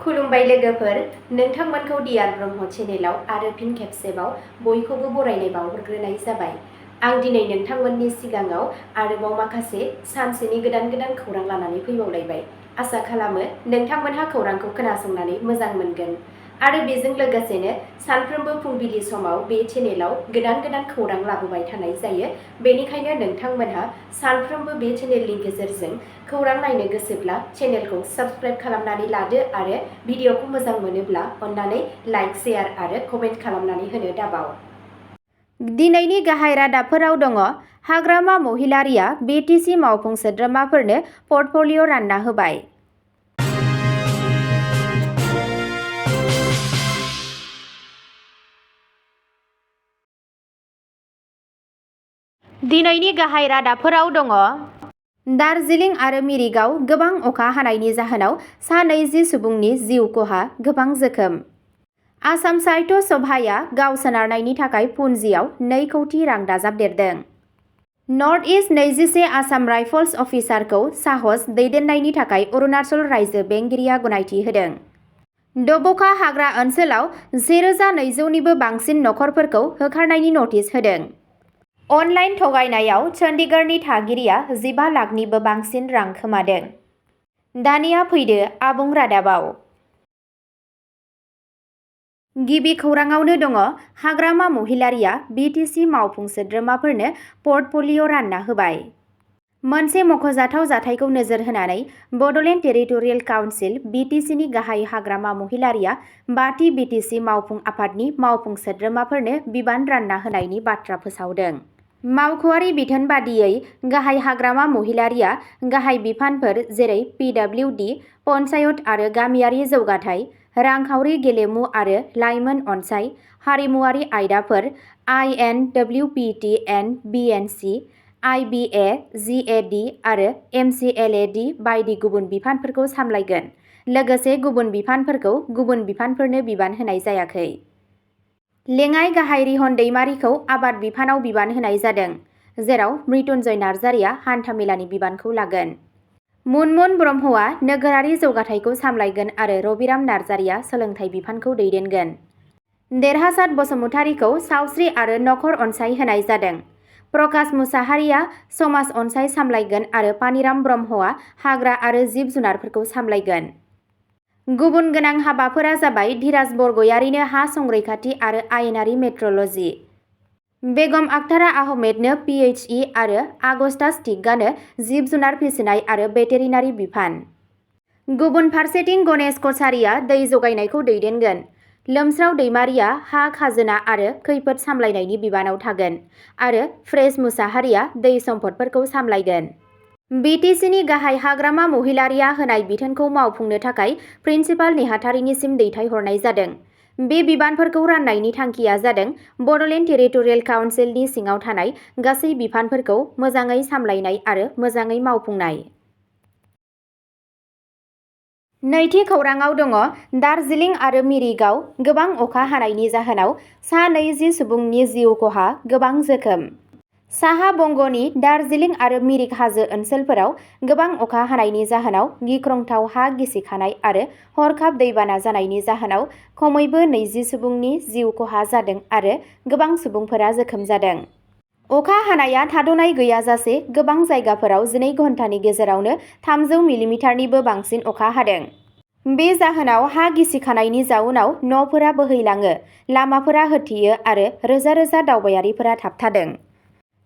खुलुमबाय लोगोफोर, नोंथांमोनखौ डियार ब्रह्म चेनेलाव आरो फिन खेबसेबाव बयखौबो बरायनाय बावहरग्रोनाय जाबाय। आं दिनै नोंथांमोननि सिगाङाव आरोबाव माखासे सानसेनि गोदान खौरां लानानै फैबावलायबाय। आसा खालामो नोंथांमोनहा खौरांखौ खोनासंनानै मोजां मोनगोन आरो बेजों लोगोसेनो सानफ्रोमबो फुंबिलि समाव बे चेनेलाव गोदान खौरां लाबोबाय थानाय जायो। बेनिखायनो नोंथांमोनहा सानफ्रोमबो बे चेनेलनि गेजेरजों खौरां नायनो गोसोब्ला चेनेलखौ साबस्क्राइब खालामनानै लादो आरो भिडिअखौ मोजां मोनोब्ला अन्नानै लाइक, शेयार आरो कमेन्ट खालामनानै होनो दाबाव। दिनैनि गाहाय रादाबफोराव दङ। हाग्रामा महिलारीया बिटिसि मावफुं सोद्रोमाफोरनो पर्टफलिय' रानना होबाय। दिनैनि गाहाय रादाबफोराव दङ। दार्जिलिं आरो मिरिकआव गोबां अखा हानायनि जाहोनाव सा 20 सुबुंनि जिउ खहा, गोबां जोखोम। आसाम साहित्य सभाया गाव सोनारनायनि थाखाय पुन्जिआव 2 कौटि रां दाजाबदेरदों। नर्थ इस्ट 21 आसाम राइफल्स अफिसारखौ साहस दैदेननायनि थाखाय अरुणाचल रायजो बेंगिरिया गनायथि होदों। दब'खा हाग्रा ओनसोलाव 1200 निबो बांसिन नखरफोरखौ होखारनायनि नटिस होदों। अनलाइन थगायनायाव चन्डीगढ़नि थागिरिया 15 लाखनिबो बांसिन रां खोमादों। दानिया फैदो आबुं रादाबाव। गिबि खौराङावनो दङ। हाग्रामा महिलारीया बिटिसि मावफुं सोद्रोमाफोरनो पर्टफलिय' रानना होबाय। मोनसे मख'जाथाव जाथायखौ नोजोर होनानै बड'लेण्ड टेरिटरियेल काउन्सिल बिटिसिनि गाहाय हाग्रामा महिलारीया 5थि बिटिसि मावफुं आफादनि मावफुं सोद्रोमाफोरनो बिबान रानना होनायनि बाथ्रा फोसावदों। मावख'आरि बिथोन बादियै गाहाय हाग्रामा महिलारीया गाहाय बिफानफोर जेरै पिडब्लिउडि, पन्चायत आरो गामियारि जौगाथाय, रांखावरि, गेलेमु आरो लाइमोन अनसाय, हारिमुआरि आयदाफोर, INWPTN-BNC, IBA, GAD आरो MCLAD बायदि गुबुन बिफानफोरखौ सामलायगोन। लोगोसे गुबुन बिफानफोरखौ गुबुन बिफानफोरनो बिबान होनाय जायाखै। लेङाइ गाहाय रिहन दैमारिखौ आबाद बिफानाव बिबान होनाय जादों, जेराव मृत्युन्जय नार्जारिया हान्थामेलानि बिबानखौ लागोन। मुनमुन ब्रह्मआ नोगोरारि जौगाथायखौ सामलायगोन आरो रबिराम नार्जारिया सोलोंथाइ बिफानखौ दैदेनगोन। देरहासात बसुमतारीखौ सावस्रि आरो नखर अनसाय होनाय जादों। प्रकाश मुसाहारिया समाज अनसाय सामलायगोन आरो पानिराम ब्रह्मआ हाग्रा आरो जिब जुनारफोरखौ सामलायगोन। गुबुन गोनां हाबाफोरा जाबाय धीराज बरग'यारिनो हा संरैखाथि आरो आयेनारि मेट्रल'जि, बेगम आखतारा आहमेदनो PHE आरो आगस्तास टिग्गानो जिब जुनार फिसिनाय आरो भेटेरिनारि बिफान। गुबुन फारसेथिं गणेश कछारिया दै जगायनायखौ दैदेनगोन। लोमस्राव दैमारिया हा खाजोना आरो खैफोद सामलायनायनि बिबानाव थागोन आरो फ्रेस मुसाहारिया दै सम्पदफोरखौ सामलायगोन। बिटिसिनि गाहाय हाग्रामा महिलारीया होनाय बिथोनखौ मावफुंनो थाखाय प्रिन्सिपाल नेहाथारिनिसिम दैथायहरनाय जादों। बे बिबानफोरखौ राननायनि थांखिया जादों बड'लेण्ड टेरिटरियेल काउन्सिलनि सिङाव थानाय गासै बिफानफोरखौ मोजाङै सामलायनाय आरो मोजाङै मावफुंनाय। नैथि खौराङाव दङ। दार्जिलिं आरो मिरिकआव गोबां अखा हानायनि जाहोनाव सा 20 सुबुंनि जिउ खहा, गोबां जोखोम। साहा बंग'नि दार्जिलिं आरो मिरिक हाजो ओनसोलफोराव गोबां अखा हानायनि जाहोनाव गिख्रंथाव हा गिसिखानाय आरो हरखाब दैबाना जानायनि जाहोनाव खमैबो 20 सुबुंनि जिउ खहा जादों आरो गोबां सुबुंफोरा जोखोम जादों। अखा हानाया थाद'नाय गैयाजासे गोबां जायगाफोराव 12 घन्टानि गेजेरावनो 300 मिलिमिटारनिबो बांसिन अखा हादों। बे जाहोनाव हा गिसिखानायनि जाउनाव न'फोरा बोहैलाङो, लामाफोरा होथेयो आरो रोजा रोजा दावबायारिफोरा थाबथादों।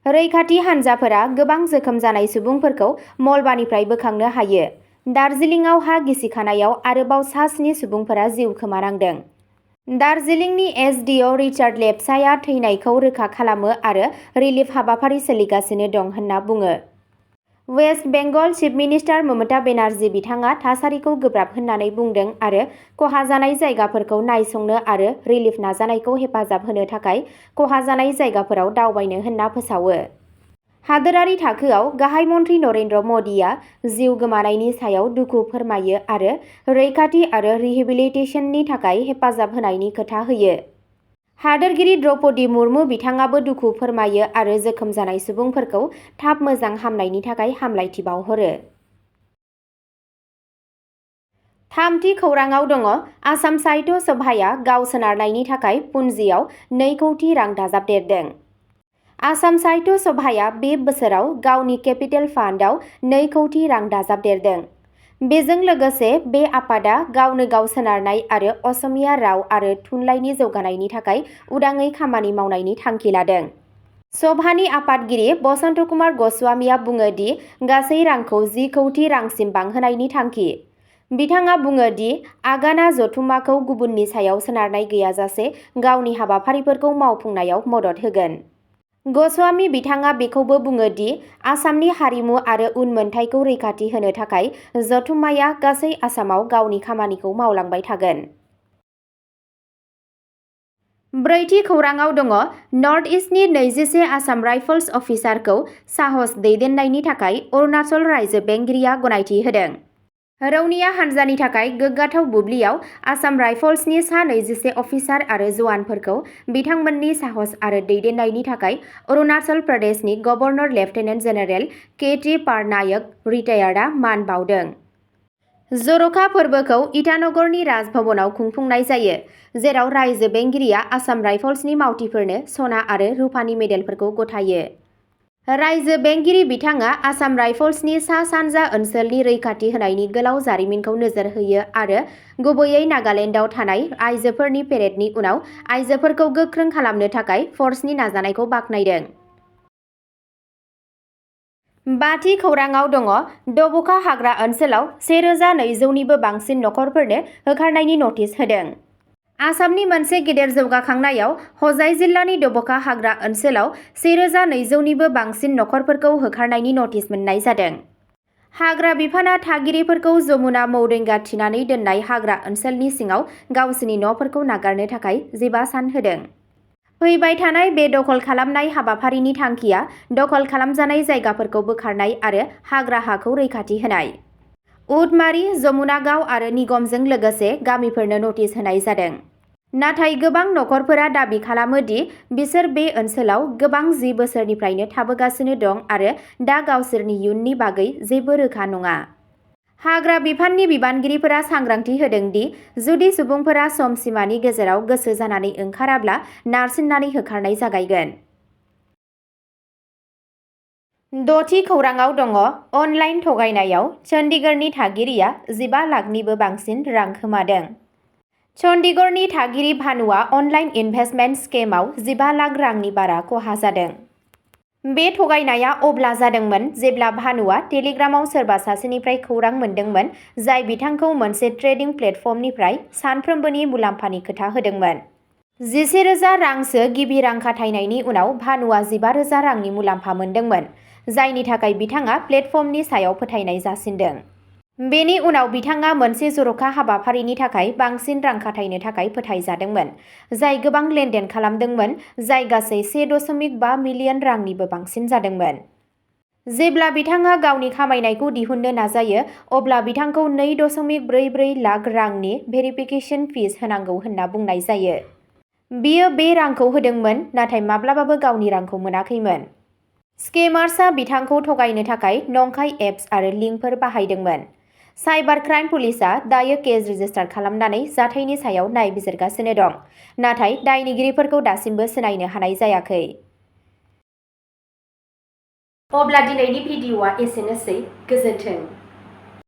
रैखाथि हान्जाफोरा गोबां जोखोम जानाय सुबुंफोरखौ मलबानिफ्राय बोखांनो हायो। दार्जिलिंआव हा गिसिखानायाव आरोबाव सा 7 सुबुंफोरा जिउ खोमानांदों। दार्जिलिंनि SDO रिचार्ड लेप्चाया थैनायखौ रोखा खालामो आरो रिलिफ हाबाफारि सोलिगासिनो दं होनना बुङो। वेस्ट बेंगल चिफ मिनिस्टार ममता बेनार्जी बिथाङा थासारिखौ गोब्राब होननानै बुंदों आरो खहा जानाय जायगाफोरखौ नायसंनो आरो रिलिफ नाजानायखौ हेफाजाब होनो थाखाय खहा जानाय जायगाफोराव दावबायनो होनना फोसावो। हादोरारि थाखोआव गाहाय मन्त्रि नरेन्द्र मदिआ जिउ गोमानायनि सायाव दुखु फोरमायो आरो रैखाथि आरो रिहेबिलिटेसननि थाखाय हेफाजाब होनायनि खोथा होयो। हादोरगिरि द्रौपदी मुर्मु बिथाङाबो दुखु फोरमायो आरो जोखोम जानाय सुबुंफोरखौ थाब मोजां हामनायनि थाखाय हामलायथि बावहरो। थामथि खौराङाव दङ आसाम साहित्य सभाया गाव सोनारनायनि थाखाय पुन्जियाव 2 कौटि रां दाजाबदेरदों। आसाम साहित्य सभाया बे बोसोराव गावनि केपिटेल फान्डआव 2 कौटि रां दाजाबदेरदों। बेजों लोगोसे बे आफादा गावनो गाव सोनारनाय आरो असमिया राव आरो थुनलाइनि जौगानायनि थाखाय उदाङै खामानि मावनायनि थांखि लादों। सभानि आफादगिरि बसन्त कुमार गस्वामीआ बुङो दि गासै रांखौ 10 कौटि रांसिम बांहोनायनि थांखि। बिथाङा बुङो दि आगाना जथुम्माखौ गुबुननि सायाव सोनारनाय गैयाजासे गावनि हाबाफारिफोरखौ मावफुंनायाव मदद होगोन। गस्वामी बिथाङा बेखौबो बुङो दि आसामनि हारिमु आरो उनमोनथाइखौ रैखाथि होनो थाखाय जथुम्माया गासै आसामाव गावनि खामानिखौ मावलांबाय थागोन। ब्रैथि खौराङाव दङ नर्थ इस्टनि 21 आसाम राइफल्स अफिसारखौ साहस दैदेननायनि थाखाय अरुणाचल रायजो बेंगिरिया गनायथि होदों। रौनिया हान्जानि थाखाय गोग्गाथाव बुब्लियाव आसाम राइफल्सनि सा 21 अफिसार आरो जवानफोरखौ बिथांमोननि साहस आरो दैदेननायनि थाखाय अरुणाचल प्रदेशनि गभर्नर लेफ्टिनेन्ट जेनेरेल के.टी. पारनायक रिटायार्डआ मान बाउदों। जर'खा फोरबोखौ इटानगरनि राजभवनाव खुंफुंनाय जायो, जेराव रायजो बेंगिरिया आसाम राइफल्सनि मावथिफोरनो सना आरो रुफानि मेडेलफोरखौ गथायो। रायजो बेंगिरि बिथाङा आसाम राइफल्सनि सा-सानजा ओनसोलनि रैखाथि होनायनि गोलाव जारिमिनखौ नोजोर होयो आरो गुबैयै नागालेन्डआव थानाय आइजोफोरनि पेरेडनि उनाव आइजोफोरखौ गोख्रों खालामनो थाखाय फर्सनि नाजानायखौ बाख्नायदों। बाथि खौराङाव दङ दब'खा हाग्रा ओनसोलाव 1,200निबो बांसिन नखरफोरनो होखारनायनि नटिस होदों। आसामनि मोनसे गेदेर जौगाखांनायाव हजाइ जिल्लानि दब'खा हाग्रा ओनसोलाव 1,200निबो बांसिन नखरफोरखौ होखारनायनि नटिस मोन्नाय जादों। हाग्रा बिफाना थागिरिफोरखौ जमुना मौरेंगा थिनानै दोननाय हाग्रा ओनसोलनि सिङाव गावसोरनि न'फोरखौ नागारनो थाखाय 15 सान होदों। फैबाय थानाय बे दखल खालामनाय हाबाफारिनि थांखिया दखल खालामजानाय जायगाफोरखौ बोखारनाय आरो हाग्रा हाखौ रैखाथि होनाय। उदमारी, जमुनागाव आरो निगमजों लोगोसे गामिफोरनो नटिस होनाय जादों। नाथाय गोबां नखरफोरा दाबि खालामो दि बिसोर बे ओनसोलाव गोबां 10 बोसोरनिफ्रायनो थाबोगासिनो दं आरो दा गावसोरनि इयुननि बागै जेबो रोखा नङा। हाग्रा बिफाननि बिबानगिरिफोरा सांग्रांथि होदों दि जुदि सुबुंफोरा सम सिमानि गेजेराव गोसो जानानै ओंखाराब्ला नारसिननानै होखारनाय जागायगोन। द'थि खौराङाव दङ अनलाइन थगायनायाव चन्डीगढ़नि थागिरिया 15 लाखनिबो बांसिन रां खोमादों। चन्डीगढ़नि थागिरि भानुआ अनलाइन इनभेस्टमेन्ट स्केमआव 15 लाख रांनि बारा खहा जादों। बे थगायनाया अब्ला जादोंमोन जेब्ला भानुआ टेलिग्रामाव सोरबा सासेनिफ्राय खौरां मोनदोंमोन जाय बिथांखौ मोनसे ट्रेडिं प्लेटफर्मनिफ्राय सानफ्रोमबोनि मुलाम्फानि खोथा होदोंमोन। 11,000 रांसो गिबि रां खाथायनायनि उनाव भानुआ 15,000 रांनि मुलाम्फा मोनदोंमोन, जायनि थाखाय बिथाङा प्लेटफर्मनि सायाव फोथायनाय जासिन्दों। बेनि उनाव बिथाङा मोनसे जर'खा हाबाफारिनि थाखाय बांसिन रां खाथायनो थाखाय फोथायजादोंमोन, जाय गोबां लेनदेन खालामदोंमोन, जाय गासै 1.5 मिलियन रांनिबो बांसिन जादोंमोन। जेब्ला बिथाङा गावनि खामायनायखौ दिहुननो नाजायो, अब्ला बिथांखौ 2.44 लाख रांनि भेरिफिकेशन फिस होनांगौ होनना बुंनाय जायो। बियो बे रांखौ होदोंमोन नाथाय माब्लाबाबो गावनि रांखौ मोनाखैमोन। स्केमार्सआ बिथांखौ थगायनो थाखाय नंखाय एप्स आरो लिंकफोर बाहायदोंमोन। साइबार क्राइम पुलिसआ दायो केस रेजिस्टार खालामनानै जाथायनि सायाव नायबिजिरगासिनो दं, नाथाय दायनिगिरिफोरखौ दासिमबो सिनायनो हानाय जायाखै। अब्ला दिनैनि भिडिअ'आ एसेनोसै। गोजोन्थों।